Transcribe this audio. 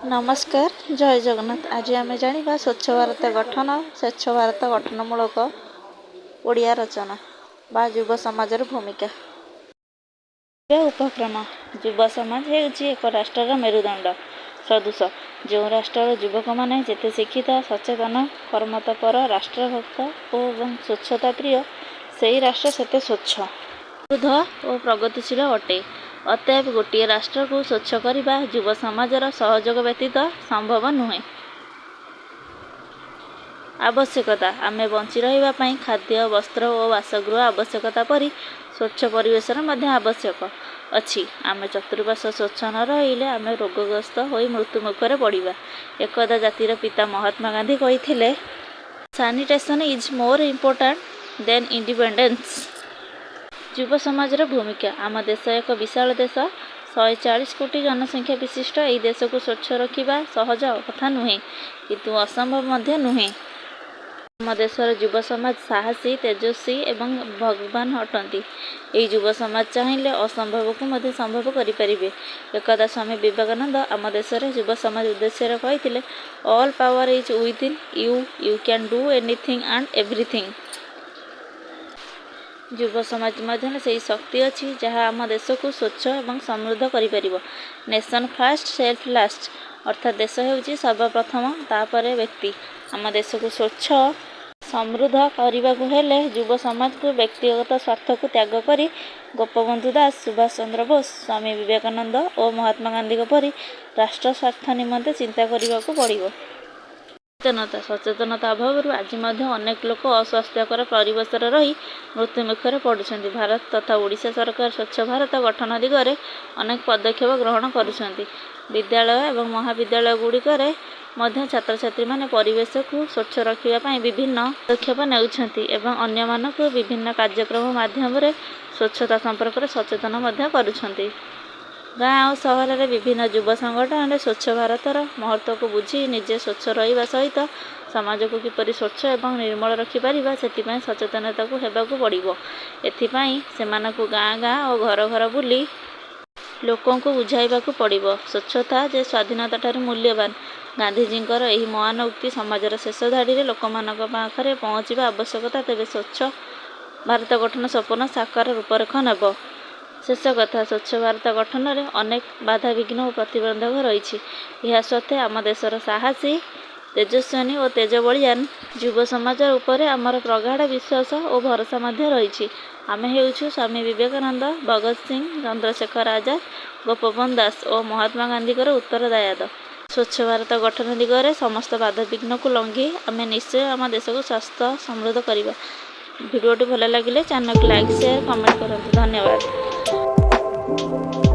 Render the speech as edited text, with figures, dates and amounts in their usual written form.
ନମସ୍କାର, ଜୟ ଜଗନ୍ନାଥ। ଆଜି ଆମେ ଜାଣିବା ସ୍ୱଚ୍ଛ ଭାରତ ଗଠନ, ସ୍ୱଚ୍ଛ ଭାରତ ଗଠନମୂଳକ ଓଡ଼ିଆ ରଚନା ବା ଯୁବ ସମାଜର ଭୂମିକା। ଉପକ୍ରମ। ଯୁବ ସମାଜ ହେଉଛି ଏକ ରାଷ୍ଟ୍ରର ମେରୁଦଣ୍ଡ ସଦୃଶ। ଯେଉଁ ରାଷ୍ଟ୍ରର ଯୁବକମାନେ ଯେତେ ଶିକ୍ଷିତ, ସଚେତନ, କର୍ମତତ୍ପର, ରାଷ୍ଟ୍ରଭକ୍ତ ଓ ଏବଂ ସ୍ୱଚ୍ଛତା ପ୍ରିୟ, ସେହି ରାଷ୍ଟ୍ର ସେତେ ସ୍ୱଚ୍ଛ, ସମୃଦ୍ଧ ଓ ପ୍ରଗତିଶୀଳ ଅଟେ। ଅତଏବ ଗୋଟିଏ ରାଷ୍ଟ୍ରକୁ ସ୍ୱଚ୍ଛ କରିବା ଯୁବ ସମାଜର ସହଯୋଗ ବ୍ୟତୀତ ସମ୍ଭବ ନୁହେଁ। ଆବଶ୍ୟକତା। ଆମେ ବଞ୍ଚି ରହିବା ପାଇଁ ଖାଦ୍ୟ, ବସ୍ତ୍ର ଓ ବାସଗୃହ ଆବଶ୍ୟକତା ପରି ସ୍ୱଚ୍ଛ ପରିବେଶର ମଧ୍ୟ ଆବଶ୍ୟକ ଅଛି। ଆମ ଚତୁଃପାର୍ଶ୍ୱ ସ୍ୱଚ୍ଛ ନ ରହିଲେ ଆମେ ରୋଗଗ୍ରସ୍ତ ହୋଇ ମୃତ୍ୟୁମୁଖରେ ପଡ଼ିବା। ଏକଦା ଜାତିର ପିତା ମହାତ୍ମା ଗାନ୍ଧୀ କହିଥିଲେ, "Sanitation is more important than independence." ଯୁବ ସମାଜର ଭୂମିକା। ଆମ ଦେଶ ଏକ ବିଶାଳ ଦେଶ। 140 କୋଟି ଜନସଂଖ୍ୟା ବିଶିଷ୍ଟ ଏହି ଦେଶକୁ ସ୍ୱଚ୍ଛ ରଖିବା ସହଜ କଥା ନୁହେଁ, କିନ୍ତୁ ଅସମ୍ଭବ ମଧ୍ୟ ନୁହେଁ। ଆମ ଦେଶର ଯୁବ ସମାଜ ସାହସୀ, ତେଜସ୍ୱୀ ଏବଂ ବେଗବାନ ଅଟନ୍ତି। ଏହି ଯୁବ ସମାଜ ଚାହିଁଲେ ଅସମ୍ଭବକୁ ମଧ୍ୟ ସମ୍ଭବ କରିପାରିବେ। ଏକଦା ସ୍ୱାମୀ ବିବେକାନନ୍ଦ ଆମ ଦେଶର ଯୁବ ସମାଜ ଉଦ୍ଦେଶ୍ୟରେ କହିଥିଲେ, "All power is within you. You can do anything and everything." ଯୁବ ସମାଜ ମଧ୍ୟରେ ସେହି ଶକ୍ତି ଅଛି, ଯାହା ଆମ ଦେଶକୁ ସ୍ୱଚ୍ଛ ଏବଂ ସମୃଦ୍ଧ କରିପାରିବ। Nation first, self last. ଅର୍ଥାତ୍ ଦେଶ ହେଉଛି ସର୍ବପ୍ରଥମ, ତାପରେ ବ୍ୟକ୍ତି। ଆମ ଦେଶକୁ ସ୍ୱଚ୍ଛ, ସମୃଦ୍ଧ କରିବାକୁ ହେଲେ ଯୁବ ସମାଜକୁ ବ୍ୟକ୍ତିଗତ ସ୍ୱାର୍ଥକୁ ତ୍ୟାଗ କରି ଗୋପବନ୍ଧୁ ଦାସ, ସୁଭାଷ ଚନ୍ଦ୍ର ବୋଷ, ସ୍ୱାମୀ ବିବେକାନନ୍ଦ ଓ ମହାତ୍ମା ଗାନ୍ଧୀଙ୍କ ପରି ରାଷ୍ଟ୍ର ସ୍ୱାର୍ଥ ନିମନ୍ତେ ଚିନ୍ତା କରିବାକୁ ପଡ଼ିବ। ସଚେତନତା। ସଚେତନତା ଅଭାବରୁ ଆଜି ମଧ୍ୟ ଅନେକ ଲୋକ ଅସ୍ୱାସ୍ଥ୍ୟକର ପରିବେଶରେ ରହି ମୃତ୍ୟୁମୁଖରେ ପଡ଼ୁଛନ୍ତି। ଭାରତ ତଥା ଓଡ଼ିଶା ସରକାର ସ୍ୱଚ୍ଛ ଭାରତ ଗଠନ ଦିଗରେ ଅନେକ ପଦକ୍ଷେପ ଗ୍ରହଣ କରୁଛନ୍ତି। ବିଦ୍ୟାଳୟ ଏବଂ ମହାବିଦ୍ୟାଳୟଗୁଡ଼ିକରେ ମଧ୍ୟ ଛାତ୍ରଛାତ୍ରୀମାନେ ପରିବେଶକୁ ସ୍ୱଚ୍ଛ ରଖିବା ପାଇଁ ବିଭିନ୍ନ ପଦକ୍ଷେପ ନେଉଛନ୍ତି ଏବଂ ଅନ୍ୟମାନଙ୍କୁ ବିଭିନ୍ନ କାର୍ଯ୍ୟକ୍ରମ ମାଧ୍ୟମରେ ସ୍ୱଚ୍ଛତା ସମ୍ପର୍କରେ ସଚେତନ ମଧ୍ୟ କରୁଛନ୍ତି। ଗାଁ ଓ ସହରରେ ବିଭିନ୍ନ ଯୁବ ସଂଗଠନରେ ସ୍ୱଚ୍ଛ ଭାରତର ମହତ୍ତ୍ୱକୁ ବୁଝି ନିଜେ ସ୍ୱଚ୍ଛ ରହିବା ସହିତ ସମାଜକୁ କିପରି ସ୍ୱଚ୍ଛ ଏବଂ ନିର୍ମଳ ରଖିପାରିବା, ସେଥିପାଇଁ ସଚେତନତାକୁ ହେବାକୁ ପଡ଼ିବ। ଏଥିପାଇଁ ସେମାନଙ୍କୁ ଗାଁ ଗାଁ ଓ ଘର ଘର ବୁଲି ଲୋକଙ୍କୁ ବୁଝାଇବାକୁ ପଡ଼ିବ, ସ୍ୱଚ୍ଛତା ଯେ ସ୍ୱାଧୀନତାଠାରୁ ମୂଲ୍ୟବାନ। ଗାନ୍ଧିଜୀଙ୍କର ଏହି ମହାନ ଉକ୍ତି ସମାଜର ଶେଷ ଧାଡ଼ିର ଲୋକମାନଙ୍କ ପାଖରେ ପହଞ୍ଚିବା ଆବଶ୍ୟକତା। ତେବେ ସ୍ୱଚ୍ଛ ଭାରତ ଗଠନ ସ୍ୱପ୍ନ ସାକାର ରୂପରେଖ ନେବ। ଶେଷ କଥା, ସ୍ୱଚ୍ଛ ଭାରତ ଗଠନରେ ଅନେକ ବାଧାବିଘ୍ନ ଓ ପ୍ରତିବନ୍ଧକ ରହିଛି। ଏହା ସତ୍ତ୍ୱେ ଆମ ଦେଶର ସାହସୀ, ତେଜସ୍ୱିନୀ ଓ ତେଜବଳୀୟାନ ଯୁବ ସମାଜ ଉପରେ ଆମର ପ୍ରଗାଢ଼ ବିଶ୍ୱାସ ଓ ଭରସା ମଧ୍ୟ ରହିଛି। ଆମେ ହେଉଛୁ ସ୍ୱାମୀ ବିବେକାନନ୍ଦ, ଭଗତ ସିଂ, ଚନ୍ଦ୍ରଶେଖର ଆଜାଦ, ଗୋପବନ୍ଧୁ ଦାସ ଓ ମହାତ୍ମା ଗାନ୍ଧୀଙ୍କର ଉତ୍ତର ଦାୟାଦ। ସ୍ୱଚ୍ଛ ଭାରତ ଗଠନ ଦିଗରେ ସମସ୍ତ ବାଧାବିଘ୍ନକୁ ଲଙ୍ଘି ଆମେ ନିଶ୍ଚୟ ଆମ ଦେଶକୁ ସ୍ୱାସ୍ଥ୍ୟ ସମୃଦ୍ଧ କରିବା। ଭିଡ଼ିଓଟି ଭଲ ଲାଗିଲେ ଚ୍ୟାନେଲକୁ ଲାଇକ୍, ସେୟାର, କମେଣ୍ଟ କରନ୍ତୁ। ଧନ୍ୟବାଦ।